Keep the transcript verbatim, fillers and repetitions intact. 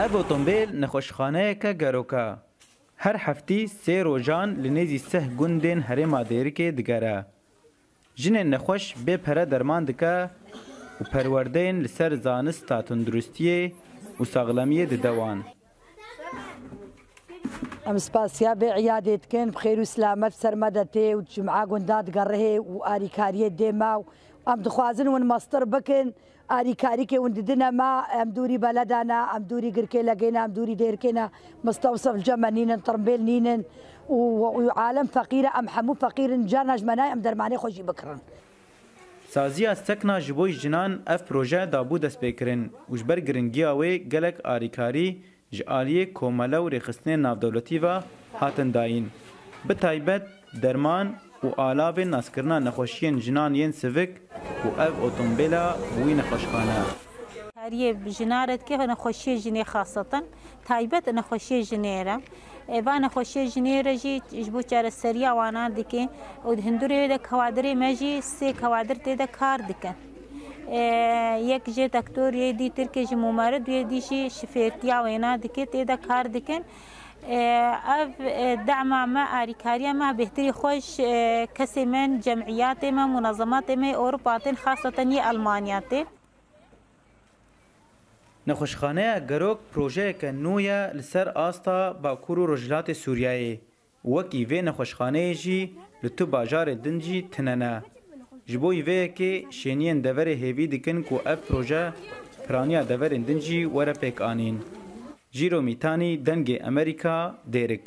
Ev otombêl nexweşxaneyeke gerok e. Her heftî sê rojan li nêzî sih gundên herêma Dêrikê digere. Jinên nexweş bê pere derman dike û perwerdeyên li ser zanista tunduristiyê û saxlemiyê dide wan. Em spasiya vê îyadê dikin, bi xêr û silamet ser me de tê û cuma gunda digerihê û arîkariyê dê me û em dixwazin win mestir bikin. Arîkarîkê hûn didine me, em dûrî beleda ne, em dûrî girkê legê ne, em dûrî dêrkê ne, mistewsif li cem me nînin, tirmbêl nînin û, û alem feqîr e, em hemû feqîr in, carna ji me nayê em dermanê xwe jî bikirin. Saziya sekna ji bo jinan ev proje dabû destpêkirin û ji ber giringiya wê gelek arîkarî ji aliyê komele û rêxistinên navdewletî ve hatin dayîn. Bi taybet derman û alavên naskirina nexweşiyên jinan yên sivik û ev otombêla bi wî nexweşxane. Kariyê bi jina re dike nexweşiyê jinê xasetin, taybet nexweşiyê jinê re. E, va nexweşiyê jinê re jî ji bo çareseriya wana dike û di hundirê de kewadirê me jî sê kewadir tê de kar dikin. E, yek jê doktor, yê dî tirkê ji mûmerid, yê dî jî şifêrtiya wêna dike, tê de kar dikin. E, ev, e, dema me, arîkariya me bêhtirî xwe ji, e, kesê me, cemiyatê me, munezematê me yê Ewropa tên, xaseten yê Elmanya tê. Nexweşxaneya Gerok projeyeke nû ye li ser asta Bakur û Rojhilatê Sûriyeyê. Wekî vê nexweşxaneyê jî li tu bajarê din jî tune ne. Ji bo vê yekê şêniyên deverê hêvî dikin ku ev proje piraniya deverên din jî were pêk anîn. Jîro Mîtanî, Dengê Amerîka, Dêrik.